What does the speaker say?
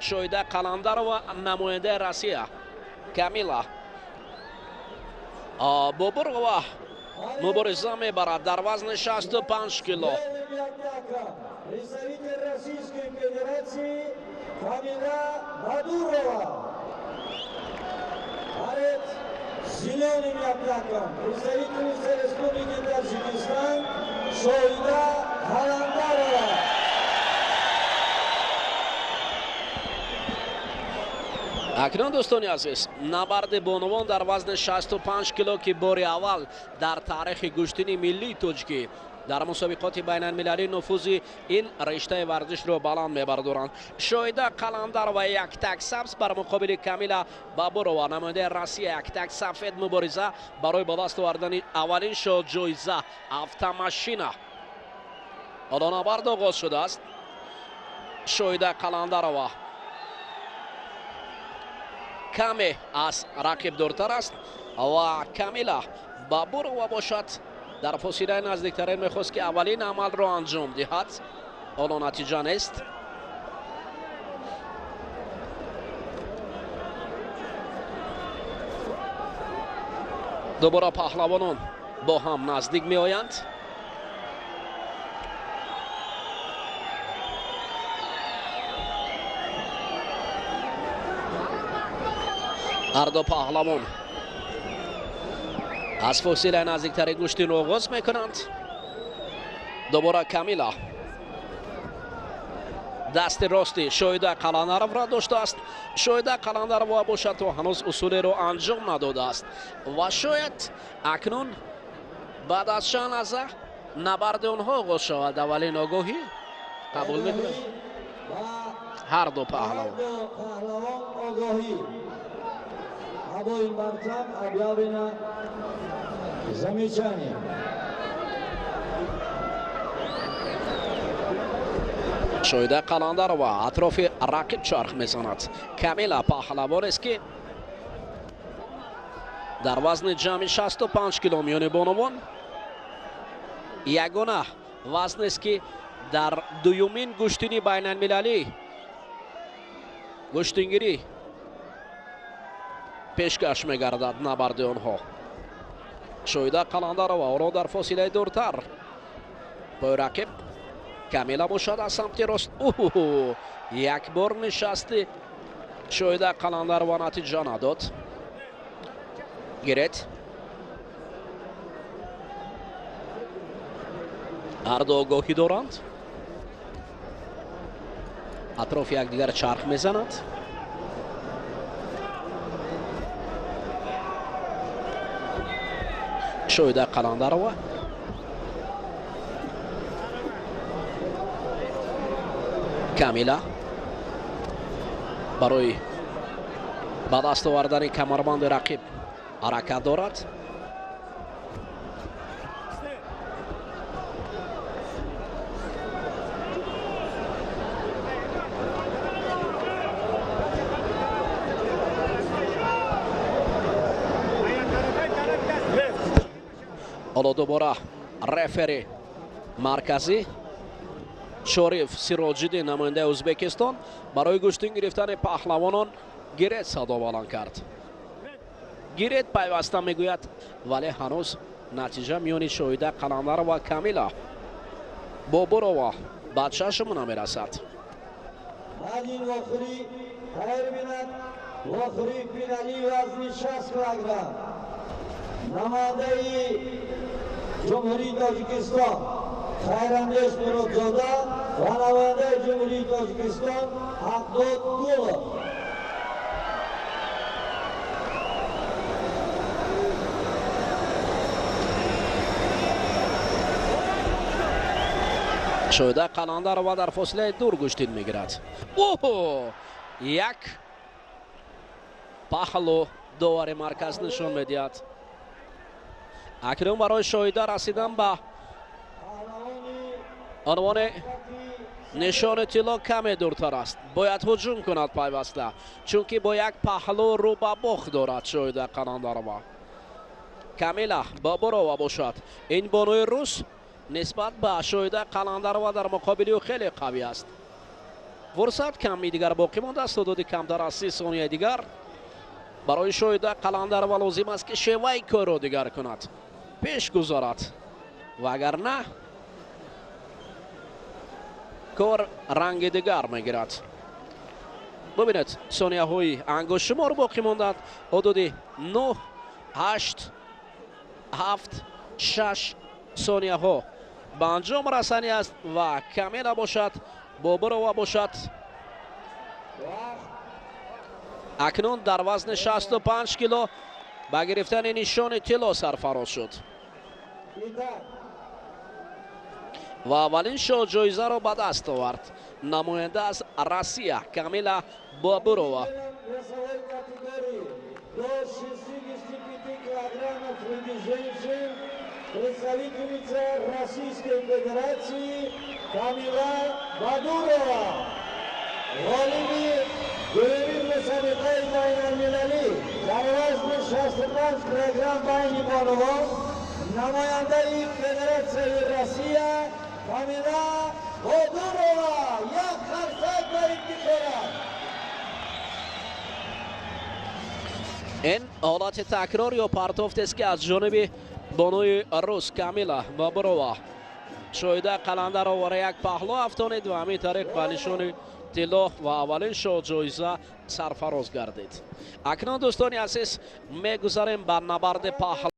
Шоҳида Қаландарова, намояндаи Россия Камила Бобурова мубориза мебарад дар вазни 65 кило. Представитель Российской Федерации Камила Бадурова. Борец с зеленым яплаком. Представительница Республики Таджикистан Шоида Халандарова. Акнун, дӯстони азиз, набарди бонувон дар вазни 65 кило, ки бори аввал дар таърихи гӯштини миллии тоҷикӣ дар мусобиқоти байналмилалӣ нуфузи ин риштаи варзишро баланд мебардоранд. Шоҳида Қаландарова, яктак сабз, бар муқобили Камила Бабурова, намояндаи Россия, яктак сафед, мубориза барои ба даст овардани аввалин шоҳҷоиза, автомашина. Ҳоло набард оғоз шудааст. Шоҳида Қаландарова каме аз рақиб дуртар аст ва Камила Бабурова бошад, дар фосилаи наздиктарин мехост, ки аввалин амалро анҷом диҳад. Ҳоло натиҷа нест. Дубора паҳлавонон бо ҳам наздик меоянд. Ҳарду паҳлавон аз фосилаи наздиктари гӯштинро оғоз мекунанд. Дубора Камила дасти рости Шоҳида Қаландаровро доштааст. Шоҳида Қаландарова бошад, то ҳанӯз усулеро анҷом надодааст ва шояд акнун баъд аз чанд лаҳза набарди онҳо оғоз шавад. Аввалин огоҳӣ қабул мекунад ҳарду паҳлавон. Огоҳӣ. Обоим борцам объявлено замечание. Шоҳида Қаландарова атрофи рақиб чарх мезанад. Камила паҳлавонест, ки дар вазни ҷамъи 65 кило миёни бонувон ягона вазнест, ки дар дуюмин гӯштини байналмилалӣ гӯштингирӣ пешкаш мегардад набарди онҳо. Шоҳида Қаландарова оро дар фосилаи дуртар пои рақиб. Камила бошад, аз самти рост як бор нишасти Шоҳида Қаландарова натиҷа надод. Гирет. Ҳарду огоҳӣ доранд, атрофи якдигар чарх мезанад. Шоҳида Қаландарова Камила барои ба даст овардани камарбанди рақиб ҳаракат дорад. Ҳоло дубора рефери марказӣ Шориф Сироҷиддин, намояндаи Ӯзбекистон, барои гӯштин гирифтани паҳлавонон гирет садо баланд кард. Гирет пайваста мегӯяд, вале ҳанӯз натиҷа миёни Шоҳида Қаландарова, Камила Бобурова ба чашм намерасад. Баъди ин вохӯрӣ тайёр бинад вохӯрии финалии вазни 60 килограмм. Намояндаи Ҷумҳурии Тоҷикистон Хайрандеш Муродзода ва намояндаи Ҷумҳурии Тоҷикистон Ҳақдод Гулов. Шоҳида Қаландарова дар фосилаи дур гӯштин мегирад. Оҳо, як паҳлу довари марказ нишон медиҳад. Акнун барои Шоҳида расидан ба унвони нишони тилло каме дуртар аст. Бояд ҳуҷум кунад пайваста, чунки бо як паҳлу рӯ ба бохт дорад Шоҳида Қаландарова. Камила Бобурова бошад, ин бонуи рус нисбат ба Шоҳида Қаландарова дар муқобили ӯ хеле қавӣ аст. Фурсат ками дигар боқӣ мондааст, ҳудуди камтар аз 30 сонияи дигар. Барои Шоҳида Қаландарова лозим аст, ки шеваи корро дигар кунад, пеш гузорад, вагарна кор ранги дигар мегирад. Бубинед, сонияҳои ангуштшумор боқӣ монданд, ҳудуди 9, 8, 7, 6 сонияҳо ба анҷом расанӣ аст ва Камила бошад, Бобурова бошад, Вақт. акнун дар вазни 65 кило ба гирифтани нишони тилло сарфароз шуд Итак, ва аввалин шоҳҷоизаро ба даст овард намоянда аз Россия Камила Бобурова. Весовой категории до 65 килограммов среди женщин представительница Российской Федерации Камила Бадурова. Ғолиби дуюмин мусобиқаи байналмилалӣ дар вазни 65 килограмм байни бонувон, намояндаи Федератсияи Россия Камила Бодурова. Як қарсак ба ифтихораш. Ин ҳолати такрор ё партофтест, ки аз ҷониби бонуи рус Камила Бобурова Шоҳида Қаландаровара як паҳлӯ афтонид ва ҳамин тариқ ба нишони тилло ва аввалин шоҳҷоиза сарфароз гардид. Акнун, дӯстони азиз, мегузарем ба набарди паҳл.